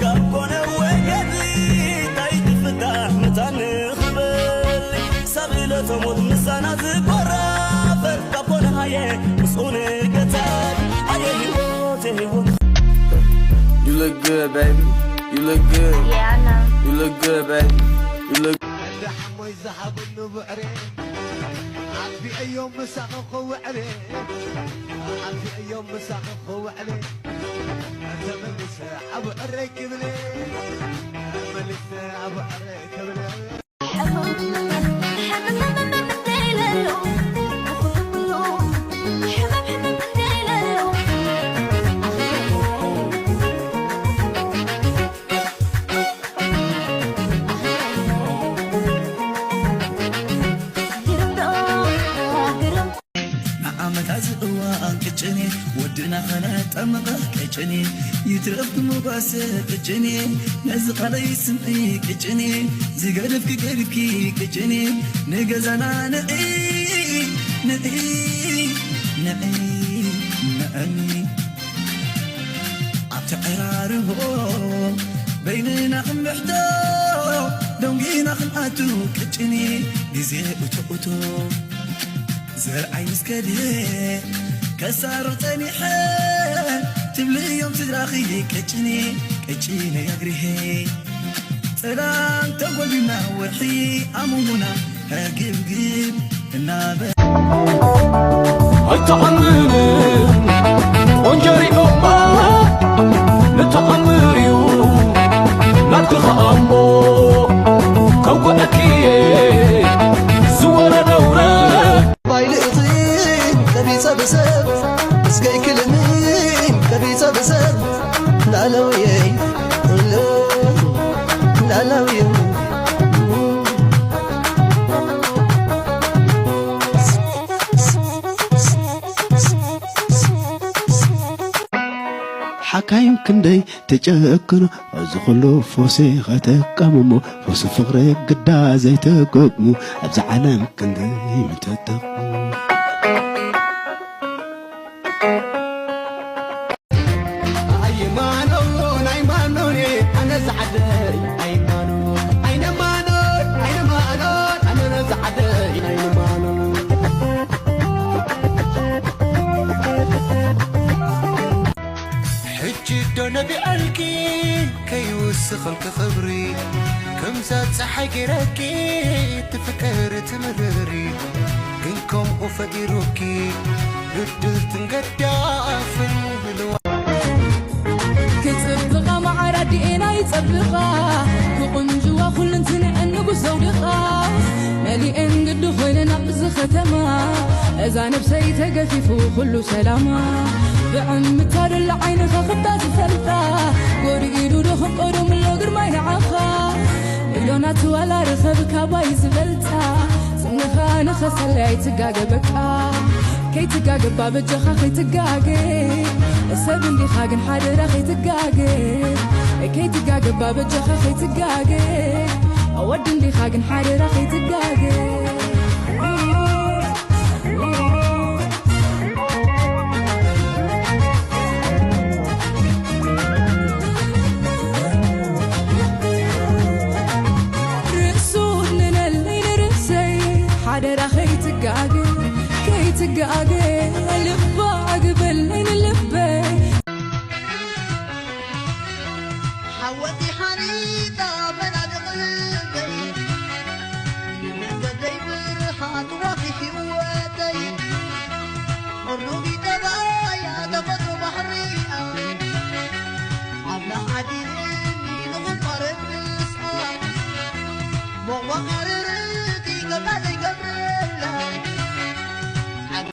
ካብ ኮነ ወገዲ እንታይ ትፍታሕ መታን ንኽበል ሳብ ዕለተ ሞት ምሳና ዝቆራፈር ካብ ኮነ ሃየ ምስኡ ንገታል ኣየ ህይወት ህይወት You look good, baby. You look good. Yeah, I know. You look good, baby. You look. እንደ ሓሞይ ዝሃበኒ ብዕሬ ኣጥፊአዮም ምሳኺ ክውዕሬ ኣጥፊአዮም ምሳኺ ክውዕሬ ተመልሰ ኣብ ዕረይ ክብለ ተመልሰ ኣብ ዕረይ ክብለ ንዓመታት ዝእዋን ቅጭኔ ወድና ኸነጠምቐ ቅጭኔ ይትረፍ ክመጓሰ ቅጭኔ ነዚ ቓለይ ስምዒ ቅጭኔ ዝገደፍኪ ገድፍኪ ቅጭኔ ንገዛና ንዒ ንዒ ንዒ ንዕኒ ኣብቲ ዕራርቦ በይንና ክንብሕቶ ደንጊና ክንኣቱ ቅጭኔ ግዜ እቶ እቶ ዘርኣይ ምስ ከድሄ ከሳሩ ጸኒሐ ትብልዮም ስድራኺ ቀጭኔ ቀጭነ ያግርሄ ጸላም ተጎልቢና ወርሒ ኣሙሙና ህግብግብ እናበ ኣይተዓምንን ቆንጆ ሪኦማ ንተኣምር እዩ ናትኪ ከኣ እሞ ከውግዐኪ እየ ዝወረ ነውረ ባይልእኽን ቀቢጸ ብሰብ እስከይ ክልምን ቀቢጸ ብሰብ ላለውየይ ላለውየይ ሓካይም ክንደይ ትጨክኑ እዚ ኩሉ ፎሲ ከተቀምሙ ፎሲ ፍቕሪ ግዳ ዘይተገግሙ ኣብዚ ዓለም ክንደይ ምተጠቕሙ ኣይማኖን ኣይማኖን ኣነ ዝዓደይ ኣይማኖን ኣይነማኖን ኣይነማኖን ኣነ ዝዓደይ ኣይነማኖን ሕጂ ዶ ነቢዐልኪ ከይውስኸልኪ ክብሪ ከምዛ ፀሓይ ገይረኪ ትፍቅሪ ትምርሪ ግን ከምኡ ፈጢሩኪ ብድልትን ገዳፍን ብልዋ ክፅብቓ መዓራ ዲኤና ይፀብቓ ክቕንጅዋ ኩልንትንዐን ንጉስ ዘውድቓ መሊኤን ግዲ ኮይነን ኣብዚ ከተማ እዛ ነብሰይ ተገፊፉ ኩሉ ሰላማ ብዕምታ ደሎ ዓይንኻ ክዳ ዝፈልጣ ጎዲኢዱ ዶ ክንቆዶምሎ ግርማይ ንዓኻ ሚልዮናት ዋላ ርኸብ ካባይ ዝበልጣ ስምኻ ንኸሰለይ ኣይትጋገ በቃ ከይትጋገ እባ በጃኻ ከይትጋገ ሰብ እንዲኻ ግን ሓደራ ከይትጋገ ከይትጋገ እባ በጃኻ ከይትጋገ ወዲ እንዲኻ ግን ሓደራ ከይትጋገ ርእሱ ንነለይ ንርእሰይ ሓደራ ከይትጋገ ከይትጋገ ልባ ኣግበለይ ንልበይ ሓወቲ ሓሪታ መናድቕ ልበይ ንመንገደይ ብርሃን ዋፊ ህይወተይ ቁሩቢ ጠባያ ተፈጥሮ ባሕሪኣ ኣምላኽ ዓዲ